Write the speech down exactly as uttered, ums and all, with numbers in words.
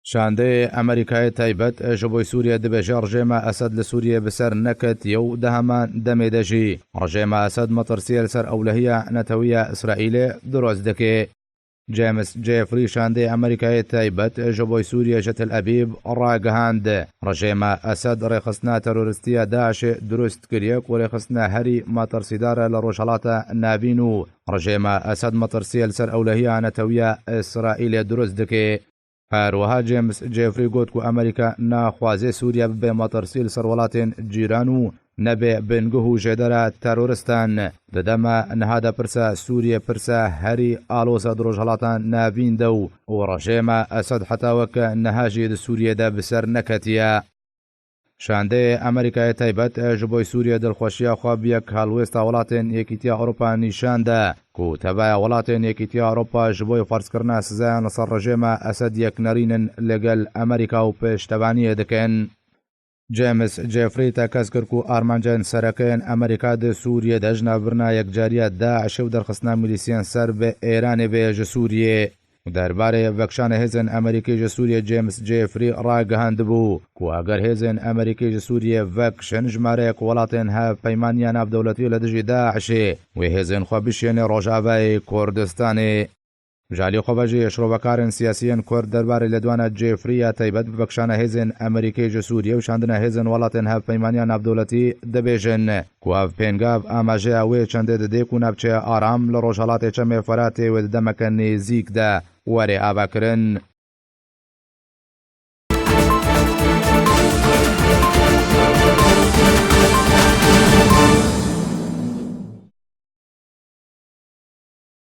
Şandeyê Amerîkayê taybet ji bo Sûriyê dibêje, rejêma Esed li Sûriyê bi ser neketiye û di heman demê de jî rejêma Esed metirsiyê li ser ewlehiya netewiya Îsraîlê dirust dike. James Jeffrey, şandeyê Amerîkayê taybet ji bo Sûriyê ji Tel Ebîb ragihand, rejêma Esed rêxistina terorîstî ya DAIŞê dirust kiriye ku rêxistina herî metirsîdar e li Rojhelata Navîn û rejêma Esed metirsiyê li ser ewlehiya netewiya Îsraîlê dirust dike. Her wiha James Jeffrey got ku Amerîka naxwaze Sûriye bibe metirsî li ser welatên cîran û nebe binguh û jêdera teroristan. Di dema niha de pirsa Sûriye pirsa herî aloz e di Rojhelata Navîn de û, û rejêma Esed heta weke niha jî di Sûriye de bi ser neketiye. Şandeyê Amerîkayê taybet ji bo Sûriyê dilxweşiya xwe bi yek helwêsta welatên Yekîtiya Ewropa nîşan da ku tevaya welatên Yekîtiya Ewropa ji bo ferzkirina sizayan li ser rejêma Esed yek nerînin li gel Amerîka û pêştevaniyê dikin. James Jeffrey tekez kir ku armancên sereke yên Amerîka di Sûriyê de ji navbirina yekcariya DAIŞê û derxistina milîsiyên ser bi Êranê bê ji Sûriyê. Derbarê vekişanê hêzên Amerîkî ji Sûriyê James Jeffrey ragihandibû ku eger hêzên Amerîkî ji Sûriyê vekişin, jimareyek welatên hevpeymaniya navdewletî li dijî DAIŞê wê hêzên xwe bişiyêne Rojavayê Kurdistanê. Ji alî xwe ve jî şirovekarên siyasî yên Kurd derbarê lêdwana Jeffrey ya taybet bi vekişana hêzên Amerîkê ji Sûriyê û şandina hêzên welatên hevpeymaniya navdewletî dibêjin ku ev pêngav amajeya wê çendê didê ku navçeya aram li rojhelatê Çemê Feratê wê di demeke nêzîk de were avakirin.